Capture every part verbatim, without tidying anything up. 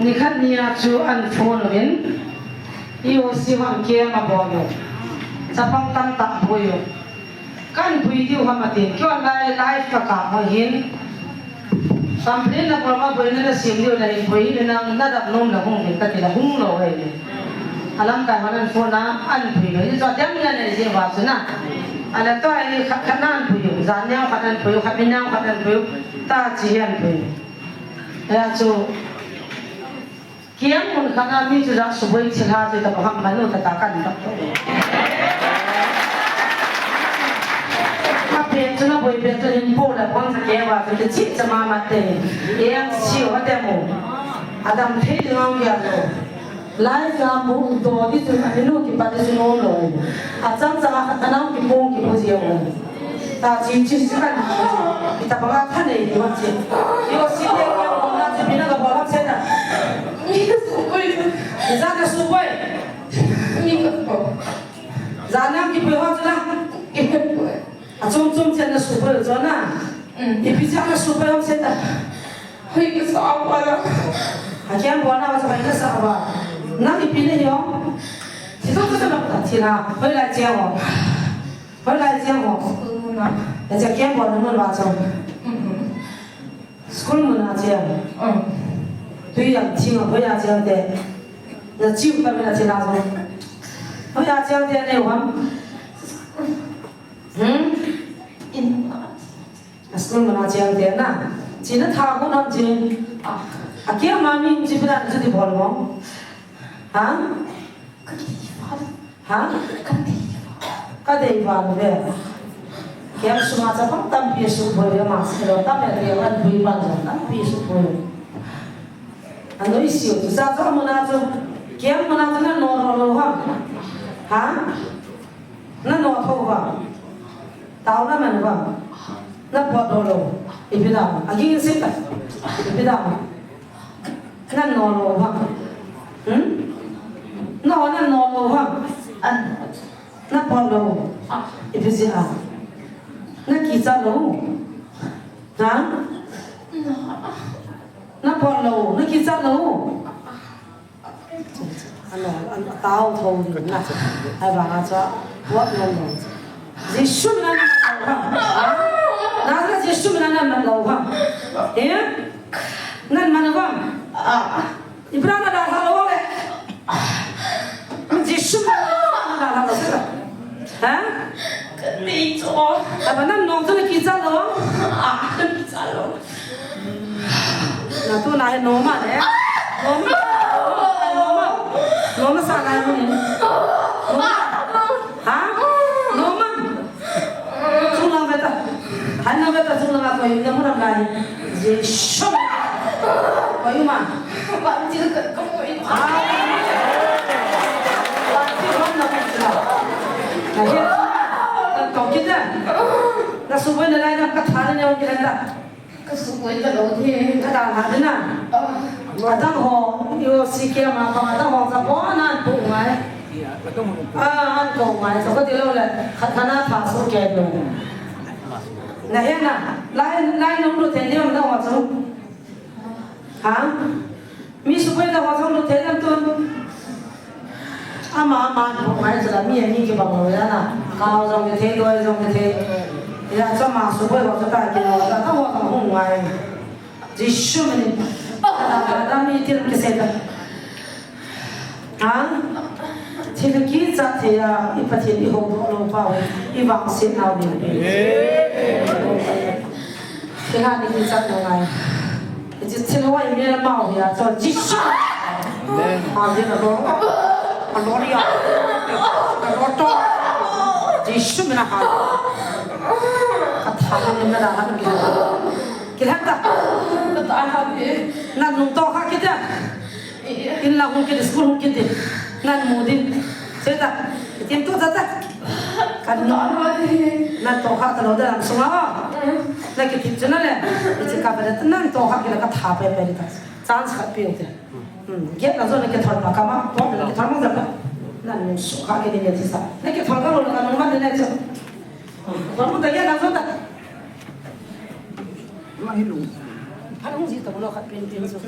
Nikhat nia chu an phone uvin, E O C hon camp abol u. Chapang tamtah boi u. Kan boi diu ham atin. Keiho lai live ka kap u hin. Complain na bol ma boina na sem diu lai boi le nang na dap nom na hung hin kati la hung lou ahi. Alamkai hon an phone a an boi u. Chu dam na nei jing uva chu na. Ala to ahi khat khat na an boi u. Jan neo khat an boi u, khat mi neo khat an boi u. Ta chi hi an boi u. Ahi chu. Kiang mun khat a mi chu ja suboi thilha chu ta baham manu ta ta kan ta. Ma pen chu na boi pen chu hin po la pon sa ke wa chu chi cha ma ma te. Yang siu ha te mo. Adam thei ngam ya lo. Lai ka bu do di chu a minu ki pa di chu nom lo. A chang chang a khat na ki pong ki pu ji ya. Ta chi chi si kan. Kita banga khan nei ni wan chi. Yo si te ke ko na chi bina ka bola se na. Mi ka suboi. Ni za na suboi. Ni ka ko. Za na ki poi ho na. Ki poi. A chom chom chen na suboi jo na. Mm. Ipi cha na suboi ho se na. Hoi ka sa pa la. A kiam bo na wa sa pai na sa ba. Na ipi ne yo. Chi to to na ta chi na. Hoi la che ho. Hoi lai chiang ho. School mun a. Ya cha kiang bo na mun ba chang. Mm-hmm. School mun a chiang. Mm. Tui yang ching a hoi ya chiang te. Na chiu ka me na chi na so. Hoi ya chiang te ne wa. Hmm? In. A school mun a chiang te na. Chi na tha ko nam chi. Ah. A kiang ma mi chi pina chi ti bol mo. Ha? Ha? Ka dei val ve. Kiang sunga chapang tampi suboi ve ma se lo, tam e kiang an bui ban jong tampi suboi. Anoi siu, tu sa cha mun a chu, kiang mun a chu na no lo lo ha. Ha? Na no tho ha. Tao na man ha. Na pot lo lo. Ipi da. Agi si ta. Ipi da. Nan no lo ham? Hmm? No, nan no lo ham? An. Na pot lo. Ipi jeh a. Na kichat lo. Ha? Na pot lo. Na kichat lo. Ano, ano, tao tho ni na. Ai ba nga cha. Pot lo lo. Jesu min a nan man lou ham? Ha? Nazareth Jesu min a nan man lou ham? Eh? Nan man lou ham? Ah. Ibrahim na dalha lou le. Jesu min a nan dalha lou le. Ha? Ka nei chu. Aba nan nong chu na kichat lou. Ah, ka kichat lou. Na tu na he noma ne. Noma. Noma. Noma sa na ni. Noma. Ha? Noma. Chung lang beta. Han lang beta chung lang ko yung namu lang lai. Jesu. Ko yung ma. Ba ti ka ko yung. Ah. Ba ti wan na ko sila. Na he. Na to kita. Na suboi na lai na ka thara ne on kita. Ka suboi ta lou the. Ka dalha ding na. Ah. Adang ho, yo si ke ma pa adang ho ka po nan pu ngai. Ah, an ko ngai, so ka ti lou le, khat khat na pa su ke lou. Na he na, lai, lai nung lu the ni ma da ho chu. Ha? Mi suboi ta ho chu lu the na tu. Ama, ama, ngai chu la mi ani kibang lou ya na. Kal jong kithei, doi jong kithei. Ya chu ama suboi ho chu ta kilou, ta ho ta hung ngai. Jesu min in. Adam, Adam i til kisei ta. Ha? Thil kichat thei a, i Pathen i houdoh lou pau, i vangset nau ding. Thil ha ni kichat lou ngai. Hiche thil ho i mel mau hi a, chu Jesu. Amen. Amen. Alo, alo ria. Alo to. Jesu min a ha. Ka tha ni na da ha ni. Kilhon ta. Ka tha ha ni. Nan nung to ha kit a. In lang hung kit, school hung kit. Nan mu ding. Sei ta. Tin tu ta ta. Kan no. Nan to ha ta lou da lam sunga. Na kiti chu na le. Hiche ka ba nan to ha kit la ka tha pe pe ta. Chance khat pe u te. Hmm. Gate na jo na kithon pa ka ma. Pon na kithon ma ja pa. Nan nung su ha kit ni ti sa. Na kithon ka lou na ka nung ma ni na chu. Hmm. Thon mu ta gate na jo ta. Mahilu. Phan hung ji ta lo khat pen pen chu.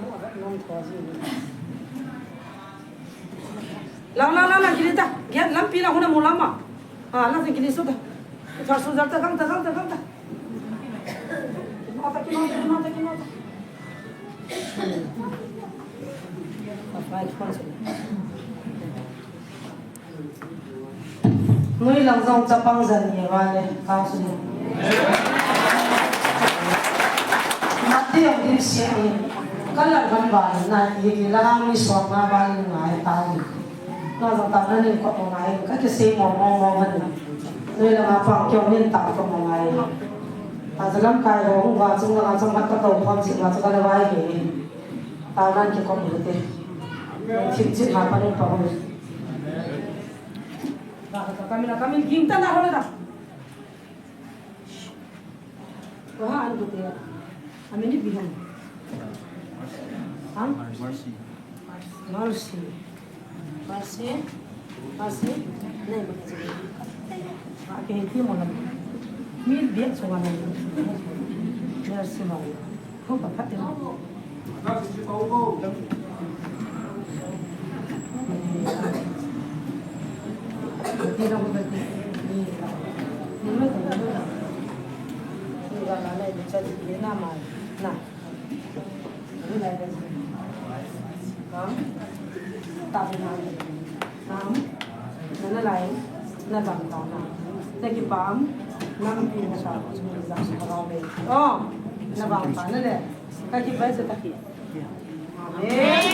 Mo a nom tho ji. Lang, lang, lang, lang, kili ta. Gate lampi lang huna mo lama. Ah, lang kili su ta. Thar su jar ta, gang ta, gang ta, gang ta. Kima ta, kima ta, kima ta, kima ta. Noi lang jong chapang jan ni vale, kang su ni. Mati ang dim siya ni. Kalang ban ban na, ni lang ang ni suwak na ban ni ngai tao ni. Na jong ta na ni ko ngai, ka kisei mo mo mo ban na. Noi lang a pang kyo ni ta ko ngai. Ta jalam kai ho, hung va chung lang a chung mat ka to pon si ma chung ka na vai ni. Ta nan ki ko mu te. Chim chim ha pa ni pa ho. Ba ka kamin, kamin, ging ta na ho na. Wa ha an bu te. Amin ni bi han. Ha? Mercy. Mercy. Mercy. Mercy. Nei ma ka. Ba ke ti mo na. Mi bi so wa na. Mercy ma. Ko pa pa te. Oh, na vang pa na le. Ka kipai se ta. Amen.